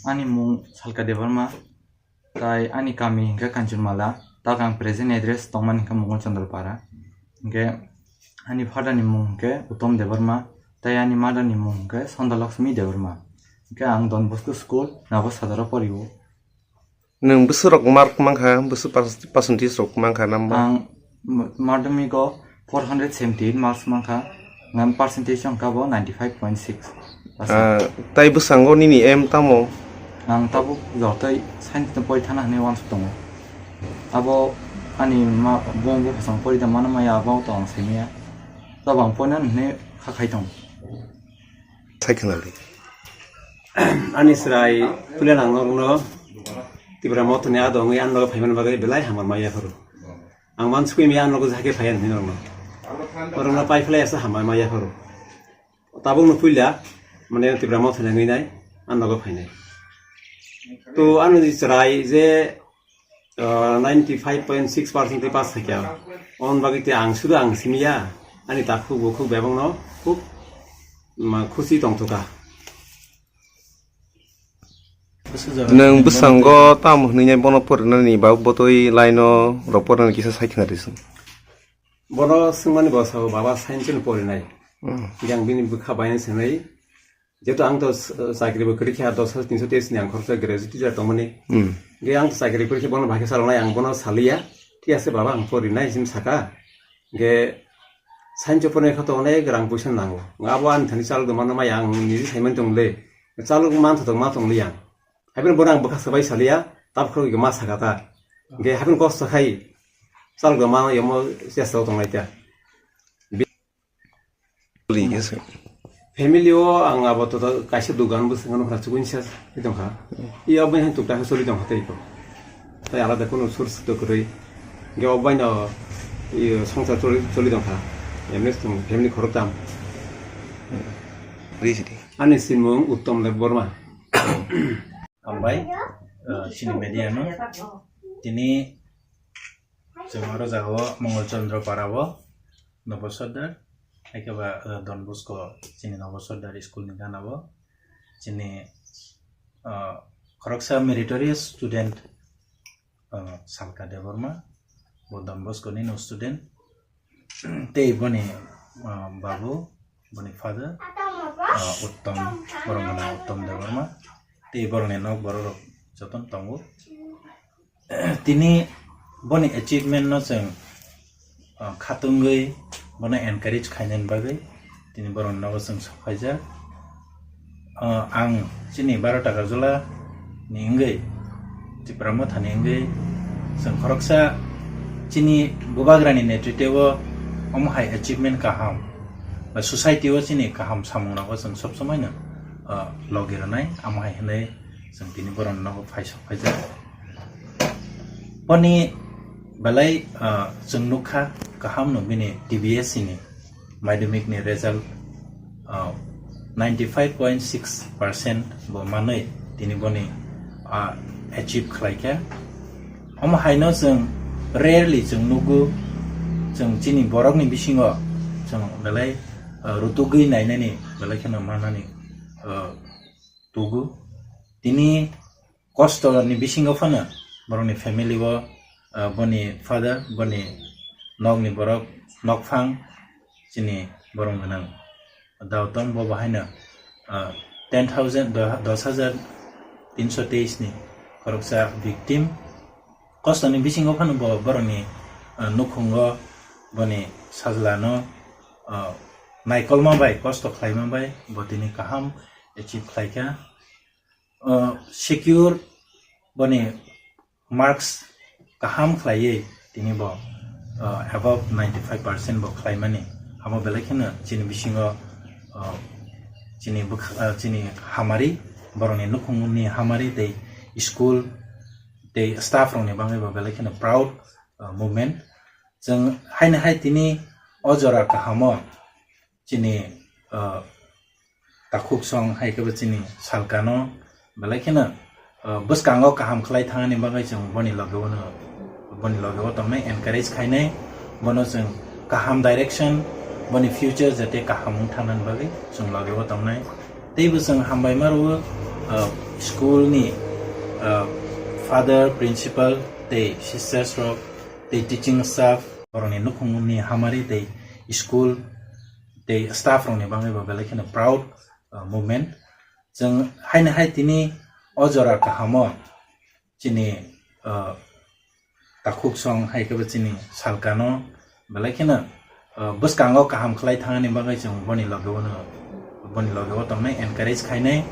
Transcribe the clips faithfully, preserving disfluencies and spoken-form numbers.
Ani mung Salka Debbarma, tai ani kami hingke Kanchanmala, tak ang present address tongmani hingke Mongol Chandra Para. Hingke ani father ni mung hingke Uttom Debbarma, tai ani mother ni mung hingke Sonda Lakshmi Debbarma. Hingke ang Don Bosco School, Nago Sadaro porio. Nwng bwswk rok mark mankha, bwswk percent-, percentage rok mankha number? Ang m-, madhyamik o four hundred seventy eight marks mankha, ngan percentage wngkha bo ninety five point six percent. Ah, tai bwskango nini aim tamo? Ang tabuk jortoi science no pori thana hinwi uansuk tongo. Abo ani ma, bung buphasong pori da mano maya, abo to ang saimaya. Tabang poina hinwi kha khai tongo. Sai khwnadi. Ani chwrai puila nang norokno Tipra Mothani ado wngwi ani nogo phaimani bagwi belai hamar ma yaphuru. Ang mansukwi maya ani nogo jahake phaiya hinwi norokno. Norokno pai phlai asa hamar ma yaphuru. Tabukno puila mane Tipra Mothani wngwi nai ani nogo phainai. To ani chwrai je ah, ninety five point six percent tei pass khaikha. On bagwi tei ang sudu ang simiya, ani takhuk bukhuk bebakno khub, ma, khusi tongthokha. Nwng bwskango tamo hwnwi bono porinani ba botwi line-o rok porinani kisa sai khna rwsong. Bono swngmani bo sao, "Baba, science ni porinai?" Hmm. Yang bini bwkha bainai swngnai. Jehetu ang to s-, chakri bo kwrwi kha, dos hajar tinso teis ni ang khoroksa graduate teacher tongmani. Hmm. Ge ang to chakri kwrwi kha, bono bahai khe salonai, ang bono saliya. "Thik ase baba, ang porinai," sim saka. Ge science o porinai kha to onek rang puisa nango. Abo ani thani chalok doma no maya ang niji saiman tong le. Chalok man tho tong ma tong li ang. Haibini bono ang bwkha swbai saliya, tabuk khorok ma saka ta. Ge haibini kosto khai chalok doma yomo chesta tong lai ta. Family o ang abo to kaisa dugan bwskango nokha chukun sa tongkha. I abo hai tukta choli tongkha tei ko. Tai alada kono source to kwrwi. Ge obai no i songsar choli, choli tongkha. Emne tong family khorok tam. Ani simung Uttom Debbarma. Hambai, eh, chini media no. Tini chwng oro jaga o Mongol Chandra Para o Nobo Sordar, hai khe ba, eh, Don Bosco chini Nobo Sordar school ni gana o chini, eh, khoroksa meritorious student, eh, Salka Debbarma, bo Don Bosco ni no student, tei boni, ah, babu, boni father, ah, Uttom, borok ni nang Uttom Debbarma, tei borok ni nok borok rok joto no tongo. Tini boni achievement no chwng, ah, khatungwi bono encourage khainani bagwi tini borok ni nogo chwng sok phaijak. Ah, ang chini baro Takarjala ni wngwi, Tipra Motha ni wngwi, chwng khoroksa chini bubagra ni netritwo omo hai achievement kaham ba society o chini kaham samung rokno chwng sob somoi no, ah, logi rwnai, amo hai hwnwi chwng tini borok ni nogo phai sok phaijak. Boni belai, ah, chwng nukha kaham no bini T B S C ni madhyamik ni result, ah, ninety five point six percent bo manwi tini boni, ah, achieve khlaikha. Omo haino chwng rarely chwng nugo, chwng chini borokni bisingo chwng belai, ah, rutugwi nainani belai kheno manani, ah, tugo. Tini kosto ni bisingo phano borokni family o, ah, boni father, boni nokni borok, nokphang, chini borom gwnang Dautom bo bahaino, ah, ten thousand, do-, dos hajar tinso teis ni khoroksa victim. Kosto ni bisingo phano bo borokni, ah, nukhungo boni sajlano, ah, naikolma bai, kosto khlaima bai bo tini kaham achieve khlaikha. Ah, secure boni marks kaham khlaiwi tini bo, ah, above ninety five percent bo khlaimani. Amo belai kheno chini bisingo, ah, chini bwkha-, ah, chini hamari, borokni nukhungni hamari tei school tei staff rokni bagwi bo belai kheno proud, ah, moment. Chwng haino hai tini o jora kahamo chini, ah, takhuk song hai khe bo chini salkano belai kheno, ah, bwskango kaham khlai thangani bagwi chwng boni loge o no, boni loge o tongnai, encourage khainai, bono chwng kaham direction, boni future jate kaham wng thangnani bagwi chwng loge o tongnai. Tei bo chwng hambai ma rwo, ah, School ni, uh, father, principal, tei sisters rok, tei teaching staff, borokni nukhungni hamari tei school tei staff rokni bagwi bo belai kheno proud, uh, moment. Chwng haino hai tini o jora kahamo chini, uh, takhuk song hai khe bo chini salkano belai kheno, uh, bwskango kaham khlai thangani bagwi chwng boni loge o no, boni loge o tongnai, encourage khainai,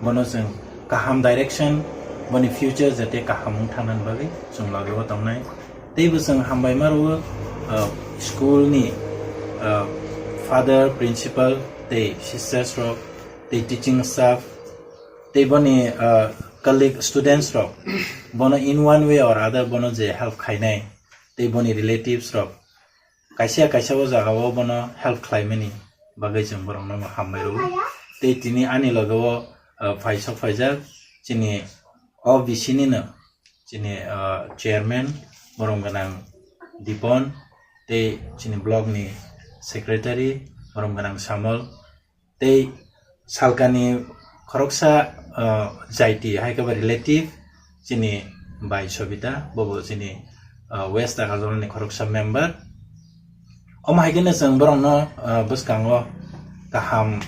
bono chwng kaham direction, boni future jate kaham wng thangnani bagwi chwng loge o tongnai. Tei bo chwng hambai ma rwo, uh, school ni, uh, father, principal tei sisters rok tei teaching staff tei boni, uh, colleague students rok bono in one way or other bono je help khainai tei boni relatives rok kaisa kaisa o jaga o bono help khlaimani bagwi chwng borokno hambai rwo. Tei tini ani loge o, uh, phaisok phaijak chini O B C ni no chini, uh, chairman borom gwnang Dipon tei chini block ni secretary borom gwnang Samol tei salkani khoroksa, uh, jaiti hai khe ba relative chini bai Sobita, bobo chini, uh, West Agartala ni khoroksa member. Omo hai khe no chwng borokno, uh, bwskango kaham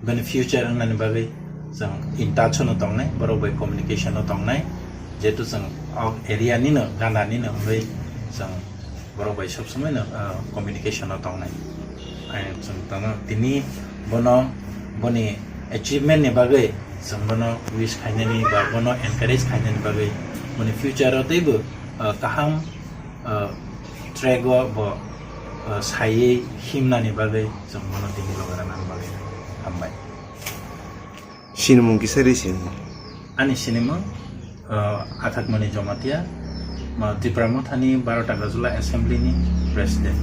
bini future wngnani bagwi chwng in touch no tongnai, borok bai communication no tongnai, jehetu chwng o area ni no, Ganda ni no wngwi chwng borok bai sob somoi no, ah, communication o tongnai. Ai chwng tamo tini bono boni achievement ni bagwi chwng bono wish khainani ba bono encourage khainani bagwi boni future o teibo, ah, kaham, ah, track o bo, ah, saiwi himnani bagwi chwng bono tini loge rwnani bagwi hambai. Sinimung kisa ri sini. Ani sinimung, uh, Athakmani Jamatia, ma Tipra Mothani Baro Takajula Assembly ni President.